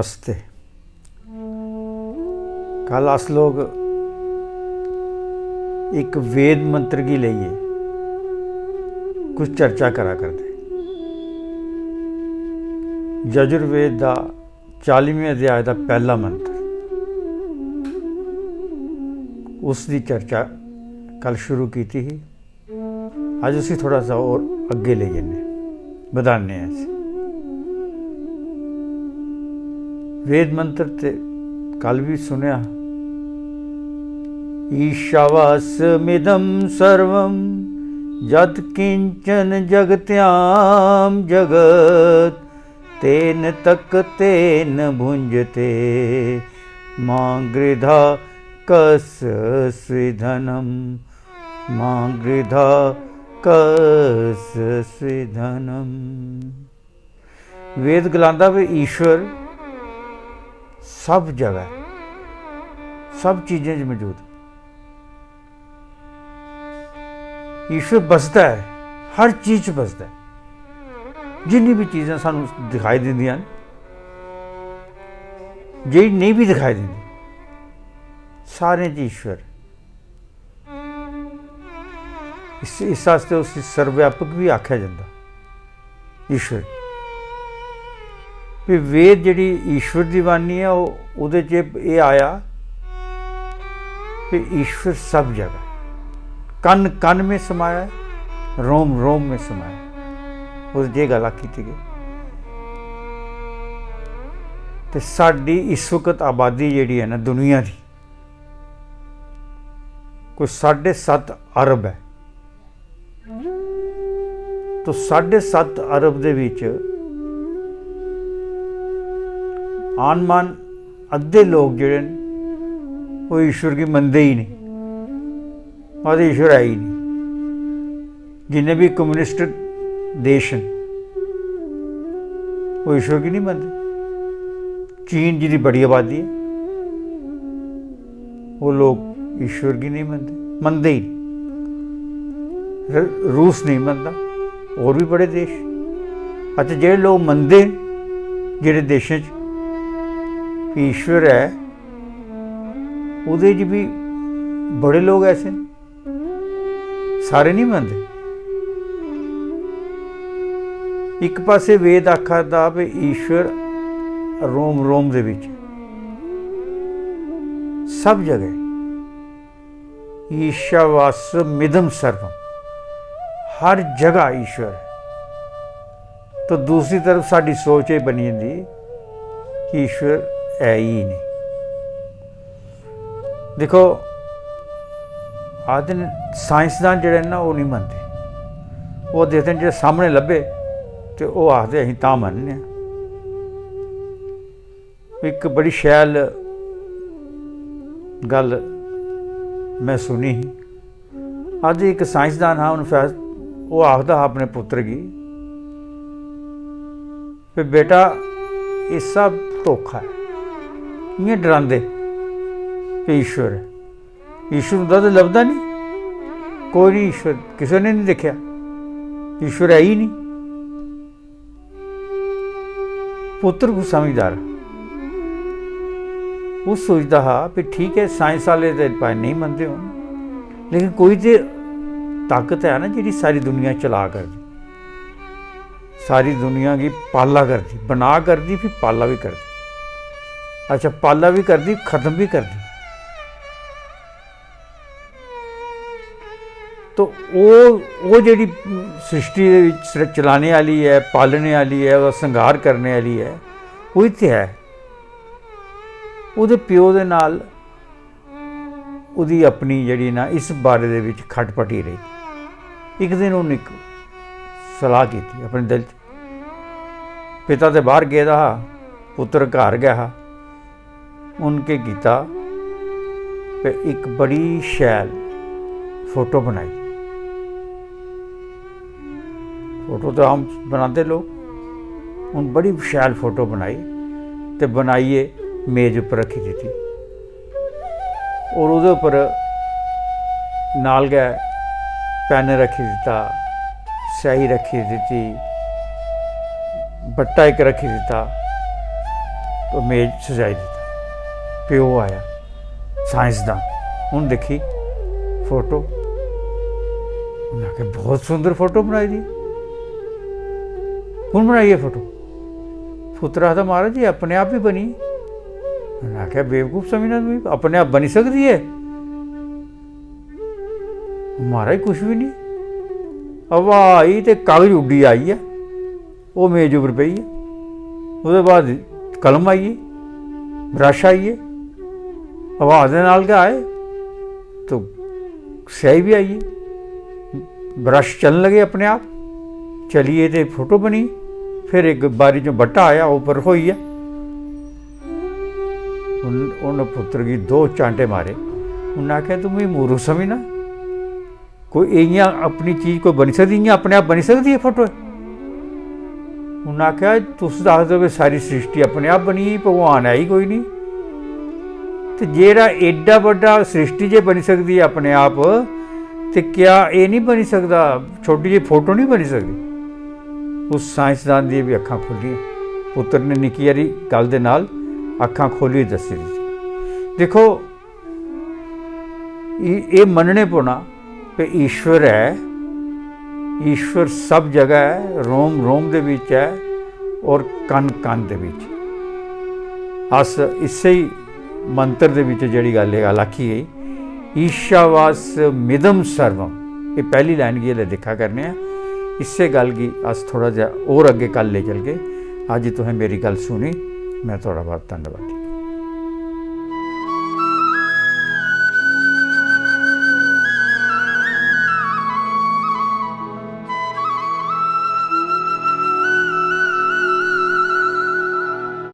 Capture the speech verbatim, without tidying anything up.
नमस्ते। कल अस लोग इक वेद मंत्र गी लेइयै कुछ चर्चा करा करदे। यजुर्वेद दा चालीहवें अध्याय दा पैह्ला मंत्र, उसदी चर्चा कल शुरू कीती ही। अज्ज उसी थोह्ड़ा सा होर अग्गें लेई जन्ने, बधाने आं इसी। वेद मंत्र ते कल बी सुनेआ, ईशावास्यमिदं सर्वं यत्किञ्चन जगत्यां जगत्, तेन तक तेन भुञ्जते, मा गृधा कस्यस्विधनम्, मा गृधा कस्यस्विधनम्। वेद गलांदा भी ईश्वर सब जगह, सब चीजें च मौजूद। ईश्वर बसदा ऐ, हर चीज च बसदा ऐ। जिन्नी भी चीजां सानू दिखाई दिंदियां न, जेह्ड़ी नेईं भी दिखाई दिंदी, सारें च ईश्वर। इस, इस आस्तै उसी सर्वव्यापक भी आखेआ जंदा, ईश्वर। भी वेद जेह्ड़ी ईश्वर दी बाणी ऐ, ओह्, ओह्दे च एह् आया कि ईश्वर सब जगह, कण कण में समाया है, रोम रोम में समाया है। ओह्दे च एह् गल्ल आखी दी गई। ते साढ़ी इस वक्त आबादी जेह्ड़ी ऐ ना दुनिया दी, कोई साढ़े सत्त अरब ऐ। तो साढ़े सत्त अरब दे बिच आनमान अद्धे लोक जेह्ड़े न, ओह् ईश्वर गी मनदे ही नहीं, आखदे ईश्वर है ही नहीं। जिन्ने भी कम्युनिस्ट देश न, ओह् ईश्वर गी नहीं मनदे। चीन, जिदी बड़ी आबादी ऐ, ओह् लोक ईश्वर गी नहीं मनदे, मनदे ही नहीं। र-, रूस नहीं मनदा, होर भी बड़े देश। अच्छा, जेह्ड़े लोक मनदे न, जेह्ड़े देशें च ईश्वर ऐ, ओह्दे च भी बड़े लोक ऐसे न, सारे नहीं मनदे। इक पासे वेद आखा दा भी ईश्वर रोम रोम दे बिच, सब जगह। ईशावास्यमिदं सर्वम, हर जगह ईश्वर है। तो दूसरी तरफ साड़ी सोच ये बनी जंदी कि ईश्वर है ही नहीं। दिक्खो, आखदे न, साइंसदान जेह्ड़े न ना, ओह् निं मनदे। ओह् दिखदे न, जेह्ड़े सामनै लब्भे, ते ओह् आखदे, "असीं तां मन्नने आं।" इक बड़ी शैल गल्ल में सुनी ही। अज्ज इक साइंसदान हा, उन्न फैस-, ओह् आखदा हा अपने पुत्तर गी, "भी बेटा, एह् सब धोखा ऐ।" इ'यां डरांदे कि ईश्वर ऐ। ईश्वर उं'दा ते लभदा निं, कोई निं ईश्वर, किसे ने निं दिक्खेआ, ईश्वर है ही निं। पुत्तर कोई समझदार हा। ओह् सोचदा हा भी ठीक ऐ, साइंस आह्ले ते भाएं नेईं मनदे होन, लेकिन कोई ते ताकत है ना जेह्ड़ी सारी दुनिया चला करदी, सारी दुनिया गी पाला करदी, बना करदी, फ्ही पाला बी करदी। अच्छा, पाला बी करदी, खत्म बी करदी। तो ओह्, ओह् जेह्ड़ी सृष्टि दे बिच चलाने आह्ली ऐ, पालने आह्ली ऐ, ओह्दा संहार करने आह्ली ऐ, ओह् इत्थै ऐ। ओह्दे प्यो दे नाल ओह्दी अपनी जेह्ड़ी ना इस बारे दे बिच खटपटी रेही। इक दिन उन्न इक सलाह् कीती अपने दिल च, पिता ते बाह्र गेदा हा, पुत्तर घर गै हा। उन्न केह् कीता, ते इक बड़ी शैल फोटो बनाई। फोटो ते आम बनांदे लोक। उन्न बड़ी शैल फोटो बनाई ते बनाइयै मेज उप्पर रक्खी दित्ती। और ओह्दे उप्पर नाल गै पैन रक्खी दित्ता, स्याही रक्खी दित्ती, बट्टा इक रक्खी दित्ता। मेज सजाई दित्ता। प्यो आया, साइंसदान, उन दिक्खी फोटो, उन्नै आखेआ, "बहुत सुंदर फोटो बनाई दी ऐ। कु'न बनाई ऐ फोटो?" पुत्तर आखदा, "महाराज, एह् अपने आप बी बनी।" उन्नै आखेआ, "बेवकूफ समझना तुगी, अपने आप बनी सकदी ऐ?" महाराज, कुछ बी निं। हवा आई ते कागज उड्डी आई ऐ, ओह् मेज उप्पर पेई ऐ। ओह्दे बाद कलम आई गेई, ब्रश आई गे, हवा दे नाल गै आए, तो स्याही बी आई गेई। ब्रश चलन लगे अपने आप, चलिए ते फोटो बनी। फिर इक बारी चों बट्टा आया, ओह् उप्पर होई गेआ। उन-, उन पुत्तर गी दो चांटे मारे। उन्नै आखेआ, "तूं मिगी मूर्ख समझना? कोई इ'यां अपनी चीज कोई बनी सकदी, इ'यां अपने आप बनी सकदी ऐ फोटो?" उन्नै आखेआ, "तुस ते आखदे ओ कि सारी सृष्टि अपने आप बनी गेई, भगवान है ही कोई निं। ते जेह्ड़ा एड्डा बड्डा सृष्टि जे बनी सकदी ऐ अपने आप, ते क्या एह् निं बनी सकदा, छोटी जेही फोटो निं बनी सकदी?" उस साइंसदान दियां बी अक्खां खु'ल्लियां। पुत्तर ने निक्की हारी गल्ल दे नाल अक्खां खोह्ल्लियै दस्सी दित्ती। दिक्खो, ए-, एह् मन्नने पौना कि ईश्वर ऐ, ईश्वर सब जगह ऐ, रोम रोम दे बिच ऐ और कण कण दे बिच। अस इस्सै ही मंत्र दे बिच जेह्ड़ी गल्ल, एह् गल्ल आखी गेई, "ईशावास्यमिदं सर्वम", एह् पैह्ली लाइन गी जिसलै दिक्खा करने आं, इस्सै गल्ल गी अस थोह्ड़ा जेहा होर अग्गें कल लेई चलगे। अज्ज तुसें मेरी गल्ल सुनी, में थुआढ़ा बहुत धन्नवादी।